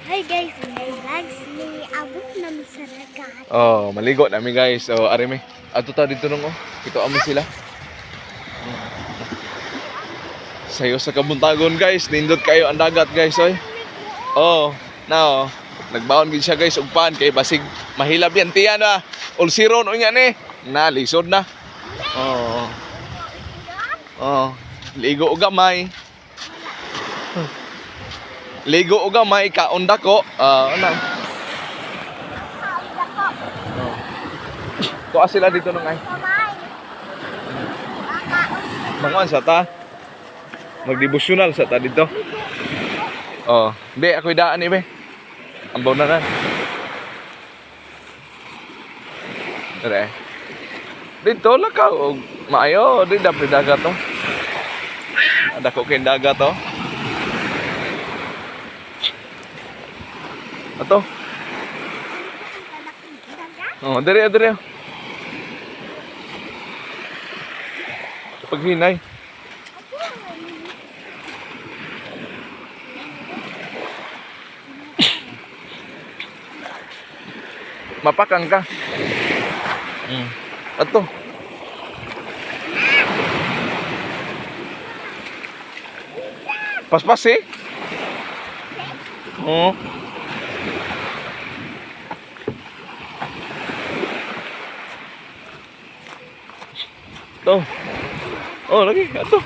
Hi guys, may vlogs ni abot na mi sa dagat. Oh, maligo na mi, guys. So, ari mi. Ato ta dito nung oh. Kita ami sila. Sayo sa kabuntagon, guys. Nindot kayo ang dagat, guys, oy. Oh, now nagbaon gid siya, guys, og pan kay basig mahilab yan tiyan na. Ulsiron unya ni. Na lisod na. Oh. Oh, ligo og gamay. Ligo og gamay kaon dako. Ah, ano? Oh. Tuwa sila dito nung ay. Kamay. Manguan sa ta. Magdevotional sa ta dito. Oh, be ako'y daan eh, be. Ambaw na na. Dire. Dito lang ka og maayo, di dapat dagat to. Dako kay dagat to. Ato. Oh, dire dire. Paghinay. Mapakang ka. Ato. Paspas eh. Oo. To. Oh, lagi ato.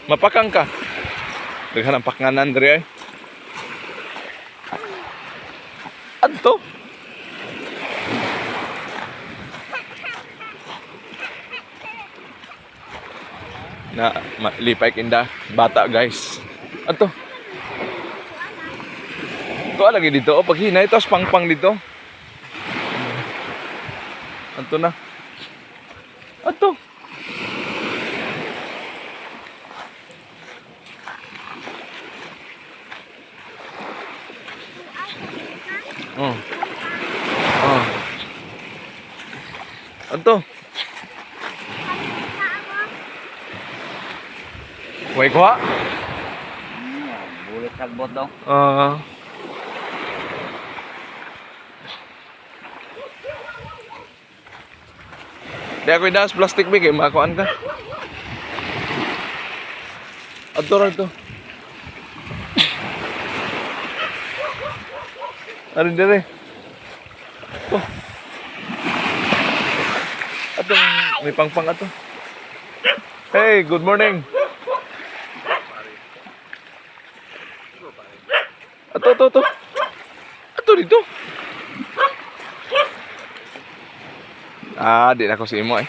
Mapakang ka. Daghan ang paknganan diri ay. Adto. Na lipay kinda bata, guys. Adto. Tuwa lagi dito. Oh, paghinay tapos pangpang dito. Adto na. Adto. Oh. Oh. Adto. Way kuha. Bulit sagbot daw. Ah. Di ako idas plastic bag eh, makuan ka. Adto ra to. Ari dire. Oh. Ato may pangpang ato. Hey, good morning. Ato, ato, ato. Ato dito. Ah, di na ako si imo eh.